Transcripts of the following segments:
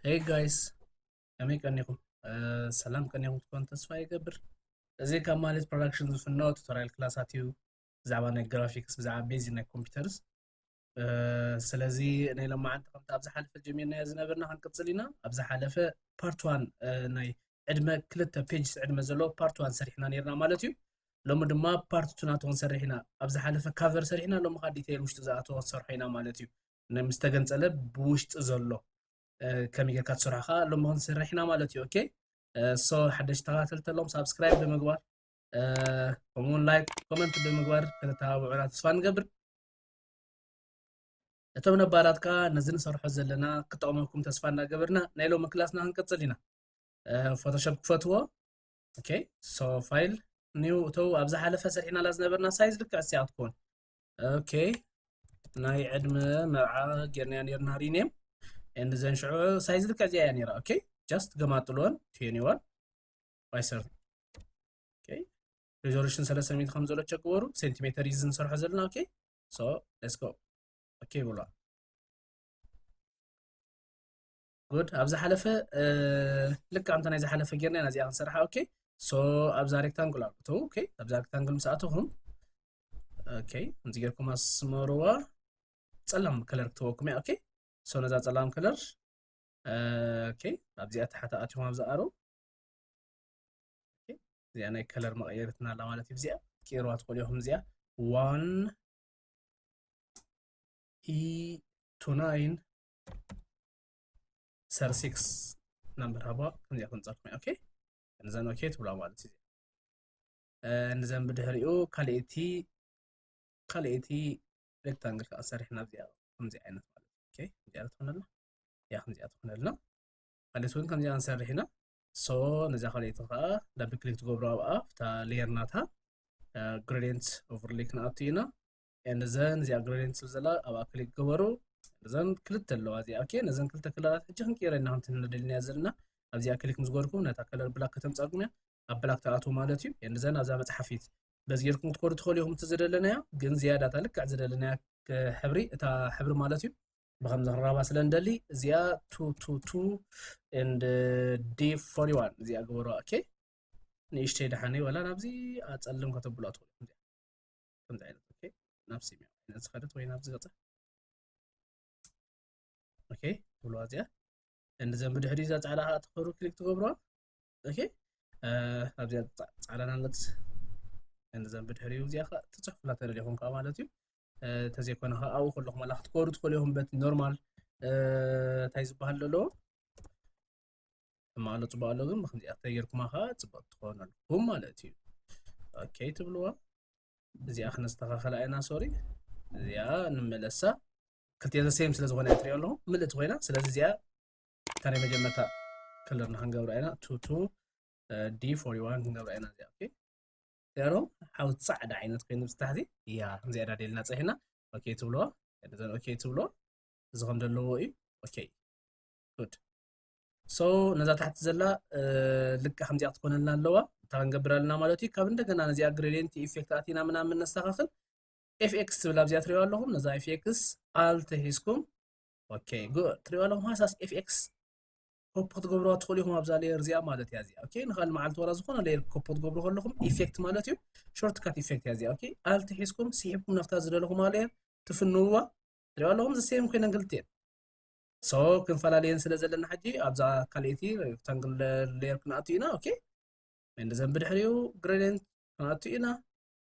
Hey guys፣ ከመይ ቀኒኹም? ሰላም ቀኒኹም ትኾን ተስፋ ይገብር። እዚ ካብ ማለት ፕሮዳክሽን ዝፍኖ ቱቶሪያል ክላሳት እዩ። ብዛዕባ ናይ ግራፊክስ፣ ብዛዕባ ቤዚክ ናይ ኮምፒውተርስ። ስለዚ ናይ ሎማዓንቲ ከምቲ ኣብ ዝሓለፈ ጀሚርናዮ ዝነበርና ክንቅፅል ኢና። ኣብ ዝሓለፈ ፓርት ዋን ናይ ዕድመ ክልተ ፔጅስ ዕድመ ዘለዎ ፓርት ዋን ሰሪሕና ነርና ማለት እዩ። ሎሚ ድማ ፓርት ቱ ናቱ ክንሰርሕ ኢና። ኣብ ዝሓለፈ ካቨር ሰሪሕና፣ ሎሚ ከዓ ዲቴይል ውሽጢ ዝኣተወ ክንሰርሖ ኢና ማለት እዩ። ናይ ምስ ተገንፀለ ብውሽጢ ዘሎ ከመይ ጌርካ ትሰርሖ ከዓ ሎሚ ክንሰርሕ ኢና ማለት እዩ። ኦኬ፣ ሶ ሓደሽቲ ተኸታተልቲ ኣለዎም ሳብስክራይብ ብምግባር ከምኡውን ላይክ ኮመንት ብምግባር ከተተባብዑና ተስፋ ንገብር። እቶም ነባራት ከዓ ነዚ ንሰርሖ ዘለና ክጠቕመኩም ተስፋ እናገበርና ናይ ሎሚ ክላስና ክንቅፅል ኢና። ፎቶሾፕ ክፈትዎ። ኦኬ፣ ሶ ፋይል ኒው እተው። ኣብ ዝሓለፈ ሰሪሕናላ ዝነበርና ሳይዝ ልክዕ እዚኣ ክትኮን። ኦኬ፣ ናይ ዕድመ መርዓ ጌርናያ ነርና ሪኔም ኤንድ ዘን ሽዑ ሳይዝ ልክዕ እዚኣ እያ ነራ። ኦኬ፣ ጀስት ገማጥልዎን ትዌንቲ ዋን ባይ ሰርቲ። ኦኬ፣ ሪዞሉሽን ሰለስተ ሚእቲ ከም ዘሎ ቸክ ግበሩ። ሴንቲሜተር እዩ ዝንሰርሖ ዘለና። ኦኬ፣ ሶ ሌትስ ጎ። ኦኬ ብሏ። ጉድ፣ ኣብ ዝሓለፈ ልክዕ እንተ ናይ ዝሓለፈ ጌርና ኢና እዚኣ ክንሰርሓ። ኦኬ፣ ሶ ኣብዛ ሬክታንጉል ኣእትው። ኦኬ፣ ኣብዛ ሬክታንጉል ምስ ኣተኹም፣ ኦኬ፣ ከምዚ ጌርኩም ኣስመርዋ። ጸላም ከለር ክትወኩም እያ። ኦኬ፣ ሶ ነዛ ጸላም ከለር፣ ኦኬ፣ ኣብዚኣ ታሕቲ ኣትኹም ኣብዛ ኣሮ። ኦኬ፣ እዚኣ ናይ ከለር መቐየሪትና ኣላ ማለት እዩ። እዚኣ ክትቀይርዋ ትኽእሉ ኢኹም። እዚኣ ዋን ኢ ቱ ናይን ሰር ሲክስ ናምበር ሃባ ከምዚኣ ክንፀርኩም እያ። ኦኬ፣ እንዘን ኦኬ ትብላ ማለት እዩ። እንዘን ብድሕሪኡ ካልኣይቲ ካልኣይቲ ሬክታንግል ከዓ ሰሪሕና እዚኣ ከምዚ ዓይነት ማለት እዩ። ኦኬ፣ እዚኣ ትኾነልና እያ፣ ከምዚኣ ትኾነልና። ካልኣይቲ እውን ከምዚኣ ንሰርሕ ኢና። ሶ ነዚኣ ካልኣይቲ ከዓ ዳብል ክሊክ ትገብሩ ኣብኣ፣ ኣብታ ሌየር ናታ ግሬዲየንት ኦቨርሌይ ክንኣቱ ኢና። ኤንድ ዘን እዚኣ ግሬዲየንት ትብል ዘላ ኣብኣ ክሊክ ግበሩ። ዘን ክልተ ኣለዋ እዚኣ። ኦኬ፣ ነዘን ክልተ ከለራት ሕጂ ክንቅይረ ኢና፣ ከምቲ ንደልናያ ዘለና ኣብዚኣ ክሊክ ምስ ገበርኩም ነታ ከለር ብላክ ከተምጻልኩም እያ። ኣብ ብላክ ትኣትዉ ማለት እዩ። ኤንድ ዘን ኣብዛ መጽሓፊት በዚ ጌርኩም ክትኮዱ ትኽእሉ ኢኹም። እቲ ዝደለናያ ግን ዝያዳ እታ ልክዕ ዝደለናያ ክ-፣ ሕብሪ፣ እታ ሕብሪ ማለት እዩ፣ ብኸምዚ ክንረኽባ ስለ ንደሊ እዚኣ ቱ ቱ ቱ ኤንድ ዲ ፎርቲ ዋን እዚኣ ግበሩዋ። ኦኬ፣ ንእሽተይ ደሓነይ ወላ ናብዚ ኣጸልም ከተብሉዋ ትኽእሉ ኢኹም። እዚኣ ከምዚ ዓይነት፣ ኦኬ፣ ናብ ሰማያዊ ዓይነት ዝኸደት ወይ ናብዚ ገጻ። ኦኬ፣ ትብሉዋ እዚኣ። እንዘን ብድሕሪ እዛ ጻዕዳ ከዓ ትኸሩ ክሊክ ትገብሩዋ። ኦኬ፣ ኣብዚኣ ጻ-፣ ጻዕዳ ናለት እንዘን ብድሕሪኡ እዚኣ ከዓ ትጽሕፉላ ተደሊኹም ከዓ ማለት እዩ። እንተዘይኮነ ከዓ ኣብኡ ከለኹም ዋላ ክትኮሩ ትኽእሉ ኢኹም በቲ ኖርማል፣ እንታይ ዝበሃል ዘሎ ሕማቕ ኣሎ፣ ጽቡቕ ኣሎ፣ ግን ብከምዚኣ ተጌርኩማ ከዓ ጽቡቕ ትኾነልኩም ማለት እዩ። ኦኬ ትብልዋ። እዚኣ ክነስተኻኸላ ኢና፣ ሶሪ። እዚኣ ንመለሳ። ክልቲኣ ዘ ሴም ስለ ዝኾነ እያ ትሪኦ ኣለኹም፣ ምልእቲ ኮይና። ስለዚ እዚኣ እታ ናይ መጀመርታ ከለርና ክንገብራ ኢና፣ ቱ ቱ ዲ ፎርቲ ዋን ክንገብራ ኢና እዚኣ። ኦኬ፣ እዚኣ ደሞ ሓው ጻዕዳ ዓይነት ኮይኑ ብታሕቲ እያ፣ ከምዚኣ ዳዴልና ጸሒና። ኦኬ ትብልዋ፣ እዘን ኦኬ ትብልዋ፣ እዚ ከም ዘለዎ እዩ። ኦኬ፣ ጉድ። ሶ ነዛ ታሕቲ ዘላ ልክዕ ከምዚኣ ክትኮነልና ኣለዋ። እንታይ ክንገብር ኣለና ማለት እዩ? ካብ እንደገና ነዚኣ ግሬዲየንት ኢፌክት ኣቲና ምናምን ነስተኻኽል። ኤፍ ኤክስ ትብል ኣብዚኣ ትሪኦ ኣለኹም። ነዛ ኤፍ ኤክስ ኣልት ሒዝኩም፣ ኦኬ፣ ጉድ፣ ትሪኦ ኣለኹም። ሃሳስ ኤፍ ኤክስ ኮፒ ክትገብሩዋ ትኽእሉ ኢኹም ኣብዛ ሌየር እዚኣ ማለት እያ እዚኣ። ኦኬ፣ ንኻል መዓልቲ ዋላ ዝኾነ ሌየር ኮፒ ክትገብሩ ከለኹም ኢፌክት ማለት እዩ። ሾርትካት ኢፌክት እያ እዚኣ። ኦኬ፣ ኣልት ሒዝኩም ስሒብኩም ናብታ ዝደለኹማ ሌየር ትፍንውዋ። ትሪኦ ኣለኹም፣ ዘ ሴም ኮይነን ክልቲኤን። ሶ ክንፈላለየን ስለ ዘለና ሕጂ ኣብዛ ካልኣይቲ ሬክታንግል ሌየር ክንኣቱ ኢና። ኦኬ፣ እንዘን ብድሕሪኡ ግሬዲየንት ክንኣቱ ኢና።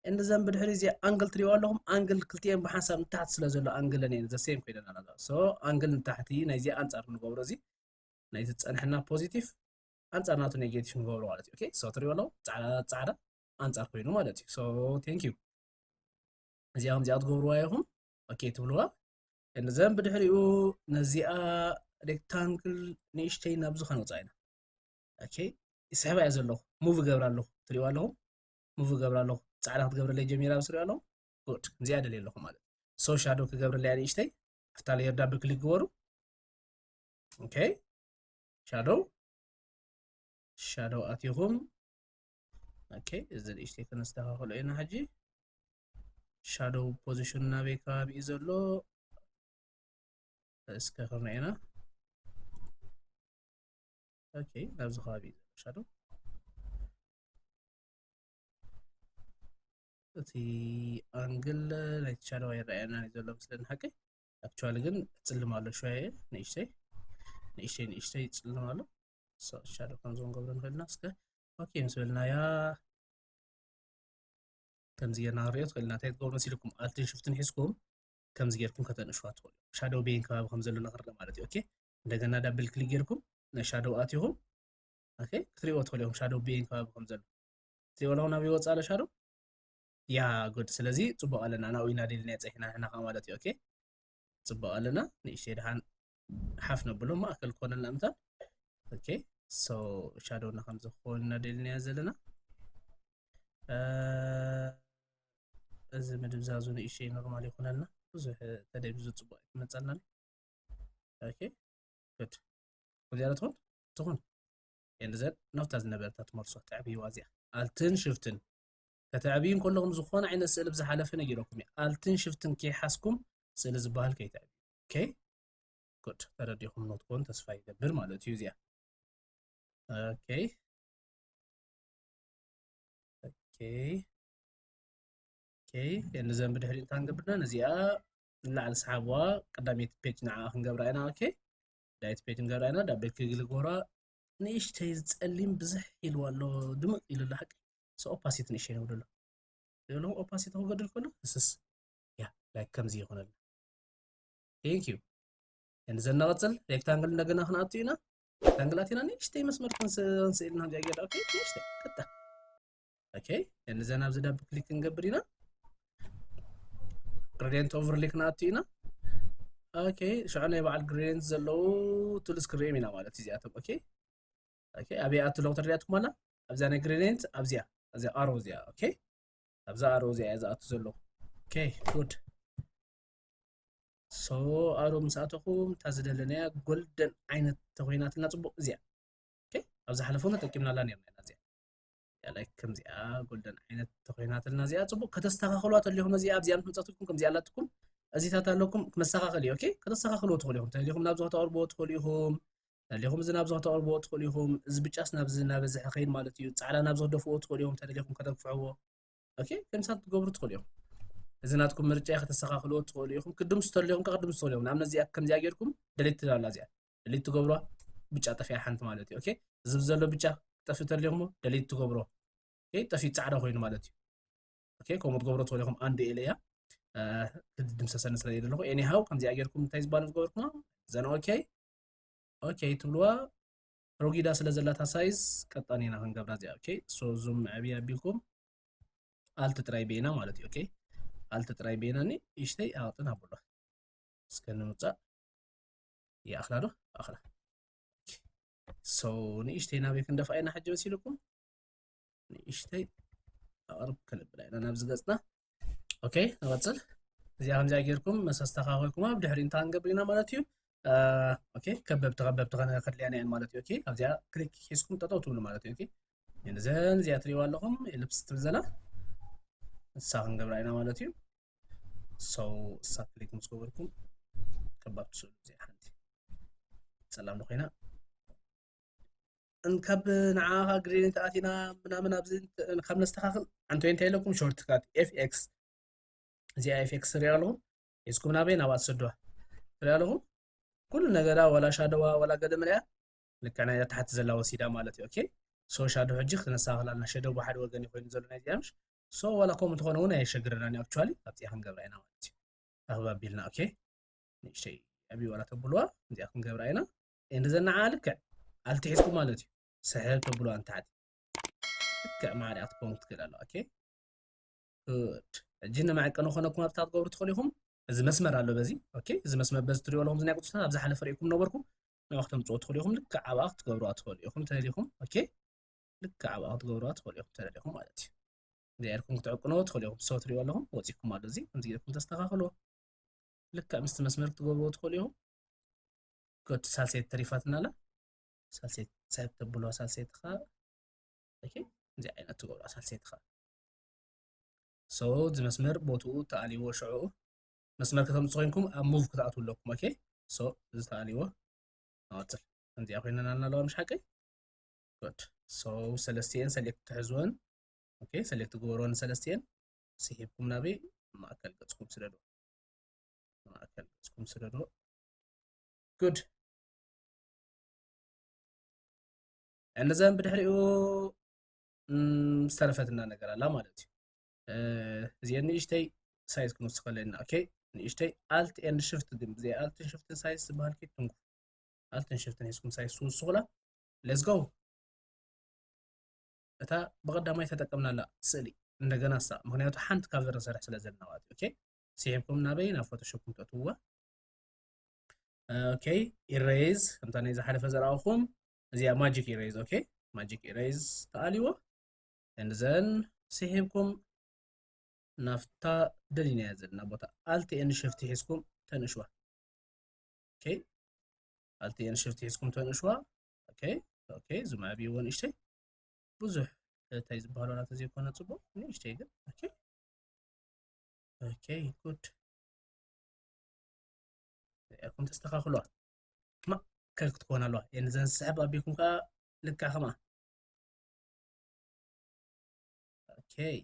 እንዘን ብድሕሪ እዚ ኣንግል ትሪእዋ ኣለኹም፣ ኣንግል ክልቲኤን ብሓንሳብ ንታሕቲ ስለ ዘሎ ኣንግለን እየን ዘ ሴም ኮይነን ኣለዋ። ሶ ኣንግል ንታሕቲ ናይዚ ኣንጻር ንገብሮ፣ እዚ ናይቲ ዝጸንሐና ፖዚቲቭ ኣንጻር ናቱ ኔጌቲቭ ንገብሮ ማለት እዩ። ኦኬ፣ ሶ ትሪእዎ ኣለኹም ጻዕዳ ጻዕዳ ኣንጻር ኮይኑ ማለት እዩ። ሶ ቴንክ ዩ። እዚኣ ከምዚኣ ትገብርዋ ኢኹም። ኦኬ ትብልዋ። እንዘን ብድሕሪኡ ነዚኣ ሬክታንግል ንእሽተይ ናብ ዝኾነ ውጻእ ኢና። ኦኬ፣ ይስሕባ እየ ዘለኹ። ሙቭ እገብራ ኣለኹ። ትሪእዋ ኣለኹም? ሙቭ እገብራ ኣለኹ። ጻዕዳ ክትገብረለይ ጀሚራ፣ ምስ ትሪእዋ ኣለኹም? ጉድ። እዚኣ ደልየ ኣለኹ ማለት እዩ። ሶ ሻዶ ክገብረለይ እያ ንእሽተይ። ኣብታ ሌየር ዳብል ክሊክ ግበሩ። ኦኬ፣ ሻዶው፣ ሻዶው ኣቲኹም። ኦኬ፣ እዚ ንእሽተይ ከነስተኻኽሎ ኢና ሕጂ። ሻዶው ፖዚሽን ናበይ ከባቢ እዩ ዘሎ? እስከ ክንሪኦ ኢና። ኦኬ፣ ናብዚ ከባቢ እዩ ዘሎ ሻዶ። እቲ ኣንግል ናይቲ ሻዶ ኣይረኣየናን እዩ ዘሎ ምስለኒ ሓቂ። ኣክቹዋሊ ግን ጽልም ኣሎ ሸየ፣ ንእሽተይ ንእሽተይ ንእሽተይ ጽልም ኣሎ። ሶ ሻዶ ከምዚ ክንገብሮ ንኽእል ኢና። እስከ ኦኬ ምስ በልናያ ከምዚ ጌርና ክንሪኦ ትኽእል ኢና። እንታይ ትገብሩ መሲልኩም? ኣልትን ሽፍትን ሒዝኩም ከምዚ ጌርኩም ከተንእሽዋ ትኽእሉ። ሻዶው ቤን ከባቢ ከም ዘሎ ንኽርኢ ማለት እዩ። ኦኬ፣ እንደገና ዳብል ክሊክ ጌርኩም ናይ ሻዶው ኣቲኹም፣ ኦኬ፣ ክትሪእዎ ትኽእሉ ኢኹም። ሻዶው ቤን ከባቢ ከም ዘሎ ትሪእዎ ኣለኹም፣ ናብ ይወፅእ ኣሎ ሻዶው። ያ ጉድ። ስለዚ ፅቡቅ ኣለና፣ ናብኡ ኢና ደሊና ፀኒሕና ንሕና ከዓ ማለት እዩ። ኦኬ፣ ፅቡቅ ኣለና። ንእሽተይ ድሓን ሓፍ ነብሎ፣ ማእከል ክኾነልና ምታን። ኦኬ፣ ሶ ሻዶውና ከምዚ ክኸውን ኢና ደሊናዮ ዘለና። እ፣ እዚ ምድብዛዙ ንእሽተይ ኖርማል ይኹነልና፣ ብዙሕ ተደብዙ ፅቡቅ ኣይክመፀልና። ኦኬ፣ ጉድ። ከምዚኣ ዶ ትኹን? ትኹን። ኤንድ ዘን ናብታ ዝነበረታ ትመልሶ፣ ተዕብይዋ እዚኣ። ኣልትን ሽፍትን ከተዕብዩ እንከለኹም ዝኾነ ዓይነት ስእሊ ብዝሓለፈ ነጊረኩም እየ። ኣልትን ሽፍትን ከይሓዝኩም ስእሊ ዝበሃል ከይተዕብዩ። ኦኬ፣ ጉድ። ተረዲኹም ኖትኮን ተስፋ ይገብር ማለት እዩ እዚኣ። ኦኬ፣ ኦኬ፣ ኦኬ። ንዘን ብድሕሪ እንታይ ክንገብርና? ነዚኣ ንላዕሊ ሰሓብዋ ቀዳመይቲ ፔጅ ንዓኣ ክንገብራ ኢና። ኦኬ፣ ዳይት ፔጅ ክንገብራ ኢና። ዳብል ክሊክ ንገብራ። ንእሽተይ ዝጸሊም ብዝሕ ኢልዋ ኣሎ፣ ድምቕ ኢሉ ኣሎ ሓቂ። ሶ ኦፓሲቲ ንእሽተይ ነውርደሉ። ይብሎም ኦፓሲቲ ክገድል ከሎ፣ እስስ። ያ፣ ላይክ ከምዚ ይኾነልና። ቴንክ ዩ። ንዘን ንቐጽል። ሬክታንግል እንደገና ክንኣቱ ኢና። ሬክታንግል ኣቲና ንእሽተይ መስመር ክንስ-፣ ክንስእል ኢና። እዚኣ ጌዳ። ኦኬ፣ ንእሽተይ። ቅጣ። ኦኬ፣ ንዘን ኣብዚ ዳብል ክሊክ ክንገብር ኢና። ግሬዲየንት ኦቨርሌይ ክንኣቱ ኢና። ኦኬ፣ ሽዑ ናይ በዓል ግሬዲየንት ዘለዉ ቱልስ ክንሪኦም ኢና ማለት እዩ እዚኣቶም። ኦኬ፣ ኦኬ፣ ኣበይ ኣቱ ኣለዉ ተረዲኣትኩም ኣላ? ኣብዚኣ ናይ ግሬዲየንት፣ ኣብዚኣ፣ ኣብዚኣ ኣሮ እዚኣ። ኦኬ፣ ኣብዛ ኣሮ እዚኣ እያ ዝኣቱ ዘለዉ። ኦኬ፣ ጉድ። ሶ ኣሮ ምስ ኣተኹም፣ እታ ዝደለናያ ጎልደን ዓይነት ተኾይናትና ጽቡቕ እዚኣ። ኦኬ፣ ኣብ ዝሓለፈ እውን ተጠቂምናላ ነርና ኢና እዚኣ። እዚኣ ላይክ ከምዚኣ ጎልደን ዓይነት ተኾይናትልና እዚኣ ጽቡቕ ከተስተኻኽልዋ ተሊኹም፣ እዚኣ ኣብዚኣ ምስ መጻትኩም ከምዚኣ ኣላትኩም እዚታት ኣለኩም መስተኻኸሊ። ኦኬ፣ ከተስተኻኽልዎ ትኽእሉ ኢኹም። ተሊኹም ናብዚ ከተቕርብዎ ትኽእሉ ኢኹም። ተሊኹም እዚ ናብዚ ከተቕርብዎ ትኽእሉ ኢኹም። እዚ ብጫስ ናብዚ እናበዝሐ ኸይድ ማለት እዩ። ጻዕዳ ናብዚ ክደፍዎ ትኽእሉ ኢኹም። ተደሊኹም ከተግፍዕዎ። ኦኬ፣ ከምሳት ትገብሩ ትኽእሉ ኢኹም። እዚ ናትኩም ምርጫ እዩ፣ ከተስተኻኽልዎ ትኽእሉ ኢኹም። ክድምሱ ተደሊኹም ከኣ ክድምሱ ትኽእሉ ኢኹም። ንኣብነት እዚኣ ከምዚኣ ጌርኩም ደሊት ትብላ እዚኣ። ደሊት ትገብሩዋ፣ ብጫ ጠፊኣ ሓንቲ ማለት እዩ። ኦኬ፣ እዚ ዘሎ ብጫ ጠፊኡ ተደሊኹሞ ደሊት ትገብሮ። ኦኬ፣ ጠፊኡ ጻዕዳ ኮይኑ ማለት እዩ። ኦኬ፣ ከምኡ ትገብሮ ትኽእሉ ኢኹም። ኣንድ ኤለ እያ፣ እ፣ ክትድምሰሰኒ ስለ የደለኹ። ኤኒሃው ከምዚኣ ጌርኩም እንታይ ዝበሃሉ ዝገበርኩማ? ዘን ኦኬ፣ ኦኬ ትብልዋ። ሮጊዳ ስለ ዘላታ ሳይዝ ቀጣን ኢና ክንገብራ እዚኣ። ኦኬ፣ ሶ ዙም ዕብይ ኣቢልኩም ኣልት ጥራይ ቤና ማለት እዩ። ኦኬ፣ ኣልት ጥራይ ቤና ኒ እሽተይ ኣቕጥን ኣብሎ እስከ ንምጻእ። ይኣኽላ ዶ? ኣኽላ። ሶ ንእሽተይ ናበይ ክንደፍኣ ኢና ሕጂ መሲልኩም? ንእሽተይ ኣቕርብ ክንብላ ኢና ናብዚ ገጽና። ኦኬ፣ ንቐጽል። እዚኣ ከምዚኣ ጌርኩም ምስ ኣስተኻኸልኩም ኣብ ድሕሪ እንታይ ክንገብር ኢና ማለት እዩ? እ፣ ኦኬ፣ ከበብቲ ከበብቲ ከነ-፣ ከድልያና እየን ማለት እዩ። ኦኬ፣ ኣብዚኣ ክሊክ ሒዝኩም ጠጠው ትብሉ ማለት እዩ። ኦኬ፣ ንዘን እዚኣ ትሪእዋ ኣለኹም፣ ኤልፕስ ትብል ዘላ ንሳ ክንገብራ ኢና ማለት እዩ። ሶ እሳ ክሊክ ምስ ገበርኩም ከበብቲ ስእሉ እዚኣ ሓንቲ ጸላም ዶ ኮይና እንካብ ንዓኻ ግሬን ተኣቲና ምናምን ኣብዚ እንት-፣ ካብ ነስተኻኽል ኣንቶ እንታይ ኢለኩም ሾርት ካት ኤፍ ኤክስ። እዚኣ ኤፍ ኤክስ ትሪኣ ኣለኹም። ሒዝኩም ናበይ ናብኣ ትሰዱዋ። ትሪኣ ኣለኹም። ኩሉ ነገራ ዋላ ሻደዋ ዋላ ገለ መለያ ልክዕ ናይ ታሕቲ ዘላ ወሲዳ ማለት እዩ። ኦኬ። ሶ ሻዶ ሕጂ ክነስተኻኽል ኣለና። ሸደው ብሓደ ወገን እዩ ኮይኑ ዘሎ ናይ እዚኣ ምሽ። ሶ ዋላ ከምኡ እንተኾነ እውን ኣየሸግረናን እዩ። ኣክቹዋሊ ኣብዚኣ ክንገብራ ኢና ማለት እዩ። ኣኽባቢልና። ኦኬ። ንእሽተይ ዕብይ ዋላ ተብልዋ እዚኣ ክንገብራ ኢና። እንደ ዘናዓ ልክዕ ኣልቲ ሒዝኩም ማለት እዩ። ስሕብ ተብልዋ ንታሕቲ። ልክዕ ማዕሪኣ ክትከውን ክትክእል ኣለዋ። ኦኬ። ጉድ። ሕጂ ንመዐቀኒ ኮነኩም ኣብታ ክትገብሩ ትኽእሉ ኢኹም። እዚ መስመር ኣሎ በዚ። ኦኬ። እዚ መስመር በዚ ትሪእዎ ኣለኹም። እዚ ናይ ቁጽርታት ኣብ ዝሓለፈ ርኢኩም ነበርኩ። ንዑ ክተምጽኦ ትኽእሉ ኢኹም። ልክዕ ኣብኣ ክትገብሩዋ ትኽእሉ ኢኹም። ተደሊኹም። ኦኬ። ልክዕ ኣብኣ ክትገብሩዋ ትኽእሉ ኢኹም። ተደሊኹም ማለት እዩ። እዚኣ ኢልኩም ክትዕቅንዎ ትኽእሉ ኢኹም። ሰው ትሪእዎ ኣለኹም። ወጺኩም ኣሎ እዚ። ከምዚ ጌርኩም ተስተኻኽልዎ። ልክዕ ምስቲ መስመር ክትገብርዎ ትኽእሉ ኢኹም። ጎድ ሳልሰይቲ ተሪፋትና ኣላ። ሳልሰይቲ ሰብ ተብሎ ሳልሰይቲ ኸ። ኦኬ፣ እዚ ዓይነት ትገብሮ ሳልሰይቲ ኸ። ሶ፣ እዚ መስመር ቦትኡ ተኣልይዎ ሽዑ መስመር ከተምጽኡ ኮይንኩም ኣብ ሙቭ ክትኣትዉ ኣለኩም። ኦኬ፣ ሶ፣ እዚ ተኣልይዎ ንቐጽል። ከምዚኣ ኮይነና ኣለዋ ምሽ ሓቀይ? good። So ሰለስቲኤን select ትሕዝወን። Okay፣ select ግበሮን ሰለስቲኤን። ስሒብኩም ናበይ? ማእከል ገጽኩም ስደዶ። ማእከል ገጽኩም ስደዶ። Good። እነዘን ብድሕሪኡ ዝተረፈትና ነገር ኣላ ማለት እዩ። እዚአን ንእሽተይ size ክንወስኸለና። Okay፣ ንእሽተይ Alt and Shift፣ ግን ብዘይ Alt and Shift size ዝበሃል ኪድ ትንኩ። Alt and Shift ሒዝኩም size ትውስኹላ። Let's go። እታ ብቐዳማይ ተጠቀምናላ ስእሊ እንደገና እሳ፣ ምክንያቱ ሓንቲ ካብዘን ንሰርሕ ስለ ዘለና ማለት እዩ። Okay፣ ስሒብኩም ናበይ? ናብ ፎቶሾፕ ክትእትውዋ። Okay፣ ኢሬዝ፣ ከምታ ናይ ዝሓለፈ ዘርኣኹም እዚኣ magic ኢሬዝ። Okay፣ magic ኢሬዝ ተኣልዎ። And then ስሒብኩም ናፍታ ደሊናያ ዘለና ቦታ Alt and Shift ሒዝኩም ተንእሽዋ። Okay፣ Alt and Shift ሒዝኩም ተንእሽዋ። Okay፣ okay፣ ዙም ኣዕብይዎ ንእሽተይ። ብዙሕ እንታይ ዝበሃሉ ናተ ዘይኮነ ጽቡቕ፣ ንእሽተይ ግን። Okay፣ okay፣ good። እዚኣኩም ተስተኻኽሏ። ማእከል ክትኮን ኣለዋ። እየን ዘን ስሕብ ኣቢልኩም ከኣ ልክዕ ከምኣ። Okay፣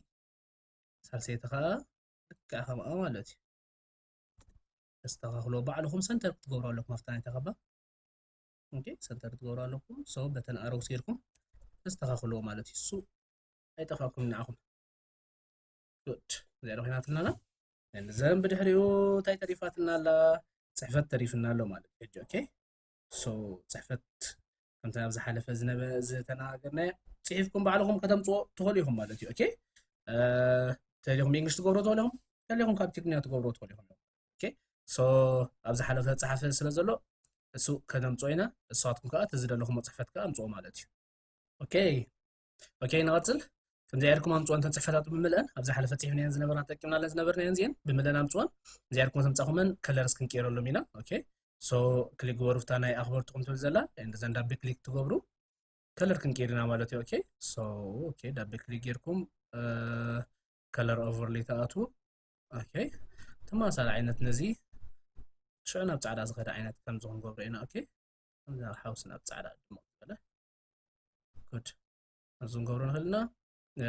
ሳልሰይቲ ከኣ ልክዕ ከምኣ ማለት እዩ። ተስተኻኽሎ ባዕልኹም ሰንተር ክትገብሩ ኣለኩም። ኣብታ ናይታ ካባ። Okay፣ ሰንተር ትገብሩ ኣለኩም። So በተን ኣሮውስ ጌርኩም ተስተኻኽልዎ ማለት እዩ። እሱ ኣይጠፋኩም ንዓኹም። Good። እዚኣ ዶ ኮይናትልና ኣላ? እዘን ብድሕሪኡ እንታይ ተሪፋትና ኣላ? ጽሕፈት ተሪፍና ኣሎ ማለት እዩ። ሕጂ okay፣ so ጽሕፈት ከምቲ ኣብ ዝሓለፈ ዝነበ ዝተነጋገርናዮ ጽሒፍኩም ባዕልኹም ከተምጽዎ ትኽእሉ ኢኹም ማለት እዩ። Okay፣ እ፣ ተሊኹም ብእንግሊሽ ትገብሩ ትኽእሉ ኢኹም፣ ተሊኹም ካብ ትግርኛ ትገብሩ ትኽእሉ ኢኹም። Okay፣ so ኣብ ዝሓለፈ ጸሓፈ ስለ ዘሎ እሱ ከነምጽኦ ኢና። እሳትኩም ከኣ እቲ ዝደለኹሞ ጽሕፈት ከኣ ኣምጽኦ ማለት እዩ። Okay፣ okay፣ ንቐጽል። ከምዚ ጌርኩም ኣምጽወን እተን ጽሕፈታት ብምልአን፣ ኣብ ዝሓለፈ ጽሒፍናየን ዝነበርና፣ ተጠቂምናለን ዝነበርናየን እዚአን ብምልአን ኣምጽወን። እዚ ጌርኩም ተምጻኹመን ከለርስ ክንቀይረሎም ኢና። Okay፣ so ክሊክ ግበሩ፣ ፍታ ናይ ኣኽበርትኹም ትብል ዘላ፣ and then ዳብል ክሊክ ትገብሩ፣ ከለር ክንቀይር ኢና ማለት እዩ። Okay፣ so okay፣ ዳብል ክሊክ ጌርኩም፣ እ፣ ከለር ኦቨርሌይ ትኣትዉ። Okay፣ ተመሳሳሊ ዓይነት ነዚ ሽዑ ናብ ጻዕዳ ዝኸደ ዓይነት ከምዚ ክንገብሮ ኢና። Okay፣ ከምዚ ሓውስ ናብ ጻዕዳ ድምቕ ዝበለ። Good። ኣብዚ ክንገብሮ ንኽእል ኢና። እ፣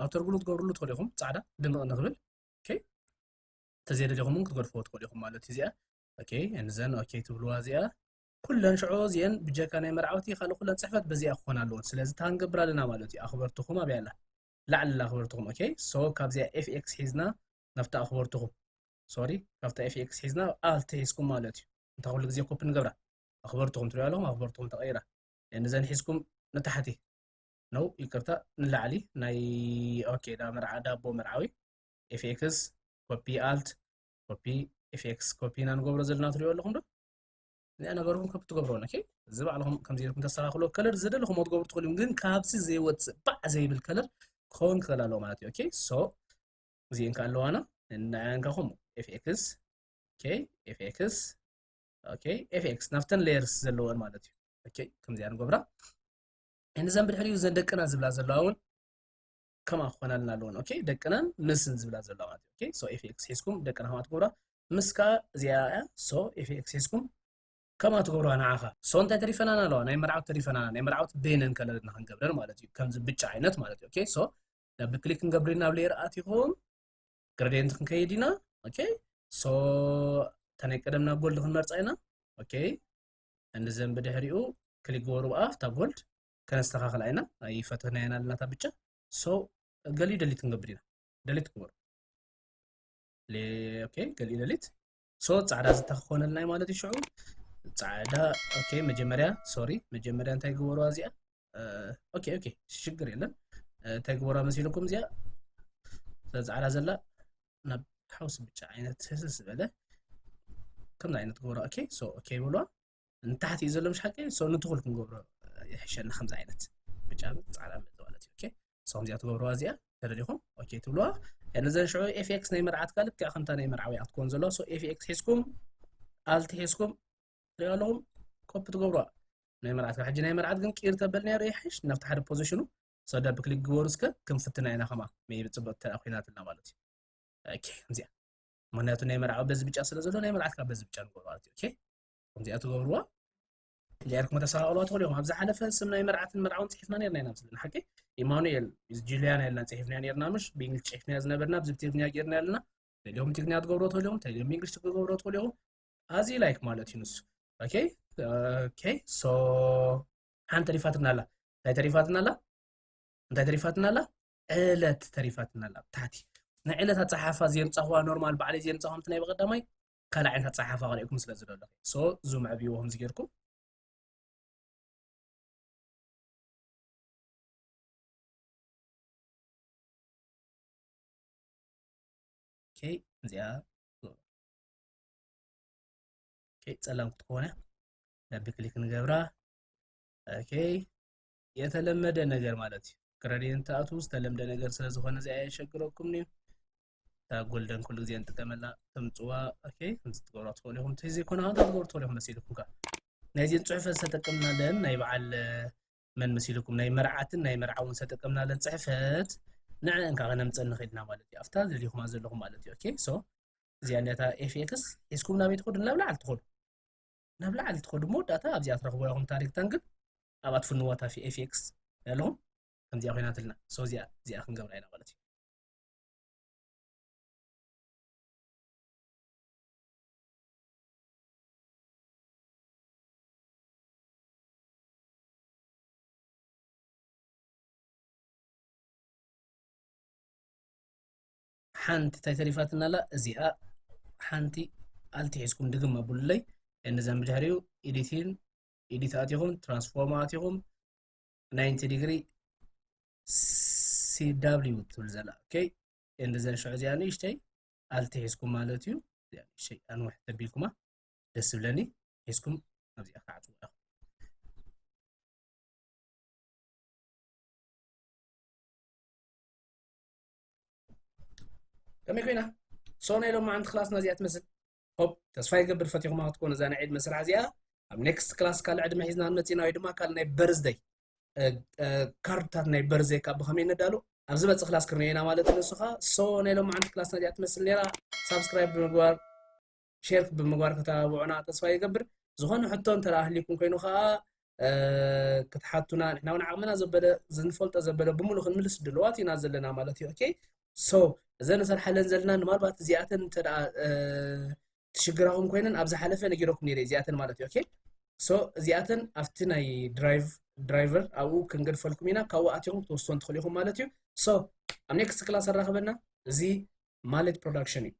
ኣውተር ግሉ ትገብርሉ ትኽእሉ ኢኹም፣ ጻዕዳ ድምቕ ንኽብል። Okay፣ እንተዘይደሊኹም እውን ክትገድፍዎ ትኽእሉ ኢኹም ማለት እዩ። እዚኣ okay፣ and then okay ትብልዋ። እዚኣ ኩለን ሽዑ እዚአን ብጀካ ናይ መርዓውቲ ካልእ ኩለን ጽሕፈት በዚኣ ክኾና ኣለወን። ስለዚ እታ ክንገብር ኣለና ማለት እዩ። ኣኽበርትኹም ኣብያ ኣላ? ላዕሊ ኣላ ኣኽበርትኹም። Okay፣ so ካብዚኣ ኤፍ ኤክስ ሒዝና ናብታ ኣኽበርትኹም፣ ሶሪ፣ ካብታ ኤፍ ኤክስ ሒዝና ኣልት ሒዝኩም ማለት እዩ። እንታ ኩሉ ግዜ ኮፒ ንገብራ፣ ኣኽበርትኹም ትሪኡ ኣለኹም፣ ኣኽበርትኹም ተቐይራ። እዘን ሒዝኩም ንታሕቲ ነው፣ ይቅርታ፣ ንላዕሊ ናይ፣ okay፣ ዳ መርዓ፣ ዳቦ መርዓዊ፣ ኤፍ ኤክስ፣ ኮፒ ኣልት፣ ኮፒ ኤፍ ኤክስ፣ ኮፒ ኢና ንገብሮ ዘለና፣ ትሪኡ ኣለኹም ዶ? እዚኣ ነገርኩም ኮፒ ትገብሮ። Okay፣ እዚ ባዕልኹም ከምዚ ኢልኩም ተስተኻኽሎ። ከለር ዝደለኹም ትገብሩ ትኽእሉ፣ ግን ካብዚ ዘይወፅእ ባዕ ዘይብል ከለር ክኸውን ክኽእል ኣለዎ ማለት እዩ። Okay፣ so እዚአን ከ ኣለዋና፣ ንዐን ከ ከምኡ ኤፍ ኤክስ፣ okay፣ ኤፍ ኤክስ፣ okay፣ ኤፍ ኤክስ ናብተን ሌየርስ ዘለወን ማለት እዩ። Okay፣ ከምዚኣ ንገብራ። እዘን ብድሕሪኡ እዘን ደቅና ዝብላ ዘለዋ እውን ከምኣ ክኾናልና ኣለወን። Okay፣ ደቅናን ምስን ዝብላ ዘለዋ ማለት እዩ። Okay፣ so ኤፍ ኤክስ ሒዝኩም ደቅና ከምኣ ትገብራ። ምስ ከኣ እዚኣ እያ። So ኤፍ ኤክስ ሒዝኩም ከምኣ ትገብርዋ ንዓኻ። So እንታይ ተሪፈናና ኣለዋ? ናይ መርዓውቲ ተሪፈናና። ናይ መርዓውቲ በይነን ከለር ኢና ክንገብረን ማለት እዩ። ከምዚ ብጫ ዓይነት ማለት እዩ። Okay፣ so ዳብል ክሊክ ክንገብር ኢና፣ ናብ ሌየር ኣቲኹም ግሬዲየንት ክንከይድ ኢና። Okay፣ so እታ ናይ ቀደምና ጎልድ ክንመርጻ ኢና። Okay፣ and then ብድሕሪኡ ክሊክ ግበሩ ብኣ፣ እታ ጎልድ ከነስተኻኽላ ኢና። ኣይፈተናያን ኣለና እታ ብጫ። So ገሊኡ ደሊት ክንገብር ኢና። ደሊት ግበሩ። ሌ-፣ okay፣ ገሊኡ ደሊት። So ጻዕዳ ዝተኾነልና እዩ ማለት እዩ። ሽዑ ጻዕዳ፣ okay፣ መጀመርያ፣ ሶሪ፣ መጀመርያ እንታይ ግበሩዋ እዚኣ? እ፣ okay፣ okay፣ ሽግር የለን። እ፣ እንታይ ግበሩዋ መሲልኩም እዚኣ? እዛ ጻዕዳ ዘላ ናብ ሓውሲ ብጫ ዓይነት ህስስ ዝበለ ከምዚ ዓይነት ግበሩዋ። Okay፣ so okay በሉዋ። ንታሕቲ እዩ ዘሎ፣ ምሽ ሓቂ? So ንትኹል ክንገብሮ ይሕሸና ከምዚ ዓይነት ብጫ ጻዕዳ ማለት እዩ። Okay፣ so ከምዚኣ ትገብሩዋ እዚኣ ተደሊኹም። Okay ትብሉዋ። እዘን ሽዑ ኤፍ ኤክስ ናይ መርዓት ከኣ ልክዕ ከምታ ናይ መርዓዊ እያ ክትኮን ዘለዋ። So ኤፍ ኤክስ ሒዝኩም፣ ኣልት ሒዝኩም፣ ትሪኡ ኣለኹም፣ ኮፒ ትገብሩዋ። ናይ መርዓት ከኣ፣ ሕጂ ናይ መርዓት ግን ቂር ተበልናዮ ዶ ይሓይሽ? ናብቲ ሓደ ፖዚሽኑ። So ዳብል ክሊክ ግበሩ እስከ፣ ክንፍትና ኢና ከማ። ሜይቢ ጽብቕቲ ተደኣ ኮይናትና ማለት እዩ። Okay፣ ከምዚኣ። ምክንያቱ ናይ መርዓዊ በዚ ብጫ ስለ ዘሎ፣ ናይ መርዓት ከኣ በዚ ብጫ ንገብሮ ማለት እዩ። Okay፣ ከምዚኣ ትገብሩዋ። ጌርኩም ተሰቓቕልዋ ትኽእሉ ኢኹም። ኣብ ዝሓለፈ ስም ናይ መርዓትን መርዓውን ጽሒፍና ነርና ኢና፣ ምስልና ሓቂ ኢማኑኤል ጁልያና ኢልና ጽሒፍና ነርና፣ ምሽ ብእንግሊዝ ጽሒፍና ዝነበርና፣ ኣብዚ ብትግርኛ ጌርና ኣለና። ተልዮም ትግርኛ ትገብሮ ተልዮም፣ ተልዮም እንግሊዝ ትገብሮ ተልዮም። ኣዚ ላይክ ማለት እዩ ንሱ። ኦኬ፣ ኦኬ፣ ሶ ሓንቲ ተሪፋትና ኣላ። እንታይ ተሪፋትና ኣላ? እንታይ ተሪፋትና ኣላ? ዕለት ተሪፋትና ኣላ። ብታሕቲ ናይ ዕለት ኣጸሓሓፋ ዘምጻኹዋ ኖርማል ባዕለይ ዘምጻኹም፣ እቲ ናይ ብቐዳማይ ካልእ ዓይነት ኣጸሓሓፋ ክርእየኩም ስለ ዝደለኹ። ሶ ዙም ዕብይዎ ከምዚ ጌርኩም። ኦኬ፣ እዚኣ ኦኬ፣ ጸላም ክትኮነ ደብል ክሊክ ንገብራ። ኦኬ፣ የተለመደ ነገር ማለት እዩ። ግሬዲየንት ኣቱ ዝተለምደ ነገር ስለ ዝኾነ እዚኣ የሸግረኩም እዩ። እታ ጎልደን ኩሉ ግዜ ንጥቀመላ ተምጽዋ። ኦኬ፣ ከምዚ ትገብሩ ትኽእሉ ኢኹም። እቲ ዘይኮነ ከኣ ትገብሩ ትኽእሉ ኢኹም መሲልኩም ከኣ። ናይዚን ጽሑፈት ዝተጠቀምናለን ናይ በዓል መን መሲልኩም ናይ መርዓትን ናይ መርዓውን ዝተጠቀምናለን ጽሕፈት ንዕን ከኣ ከነምጸን ንኽእል ኢና ማለት እዩ። ኣብታ ዘድልኹማ ዘለኹም ማለት እዩ። ኦኬ፣ ሶ እዚኣ ነታ ኤፍ ኤክስ ሒዝኩም ናበይ ትኸዱ? ናብ ላዕሊ ትኸዱ። ናብ ላዕሊ ትኸዱ እሞ ዳታ ኣብዚኣ ትረኽብዋ ኢኹም። ታሪክ ታንግል ኣብኣ ትፍንዋ እታ ኤፍ ኤክስ ኣለኹም። ከምዚኣ ኮይናትልና። ሶ እዚኣ፣ እዚኣ ክንገብራ ኢና ማለት እዩ። ሓንቲ እንታይ ተሪፋትና ኣላ? እዚኣ ሓንቲ ኣልቲ ሒዝኩም ድግም ኣብሉለይ። እነዛን ብድሕሪኡ ኤዲቲን፣ ኤዲት ኣቲኹም፣ ትራንስፎርም ኣቲኹም፣ ናይንቲ ዲግሪ ሲ ደብሊው ትብል ዘላ። ኦኬ፣ እንደዘን ሽዑ እዚኣ ንእሽተይ ኣልቲ ሒዝኩም ማለት እዩ። እዚኣ ንእሽተይ ኣንውሕ ተቢልኩማ ደስ ዝብለኒ ሒዝኩም ኣብዚኣ ክዓጽዎ ኢኹም። ከመይ ኮይና? ሶ ናይ ሎማዓንቲ ክላስና እዚኣ ትመስል። ሆፕ፣ ተስፋ ይገብር ፈቲኹማ ክትኮኑ እዛ ናይ ዒድ መስርሕ እዚኣ። ኣብ ኔክስት ክላስ ካልእ ዕድመ ሒዝና ንመጽእ ኢና፣ ወይ ድማ ካልእ ናይ በርዝደይ፣ እ፣ እ፣ ካርድታት ናይ በርዝደይ ካብ ብኸመይ ነዳሉ ኣብ ዝመጽእ ክላስ ክንሪኦ ኢና ማለት እዩ። ንሱ ኸኣ ሶ ናይ ሎማዓንቲ ክላስና እዚኣ ትመስል ነይራ። ሳብስክራይብ ብምግባር፣ ሼር ብምግባር ከተባብዑና ተስፋ ይገብር። ዝኾነ ሕቶ እንተ ደኣ ኣህሊኩም ኮይኑ ኸኣ፣ እ፣ ክትሓቱና፣ ንሕና እውን ዓቕምና ዘበለ፣ ዝንፈልጦ ዘበለ ብምሉእ ክንምልስ ድልዋት ኢና ዘለና ማለት እዩ። ኦኬ? ሶ፣ እዘን ንሰርሓለን ዘለና፣ ንማልባት እዚኣተን እንተ ደኣ፣ እ፣ ትሽግራኹም ኮይነን፣ ኣብ ዝሓለፈ ነጊረኩም ነይረ እዚኣተን ማለት እዩ። ኦኬ? ሶ፣ እዚኣተን ኣብቲ ናይ ድራይቭ-፣ ድራይቨር ኣብኡ ክንገድፈልኩም ኢና፣ ካብኡ ኣቲኹም ክትወስድወን ትኽእሉ ኢኹም ማለት እዩ። ሶ፣ ኣብ ኔክስት ክላስ ኣራኽበና። እዚ ማለት ፕሮዳክሽን እዩ።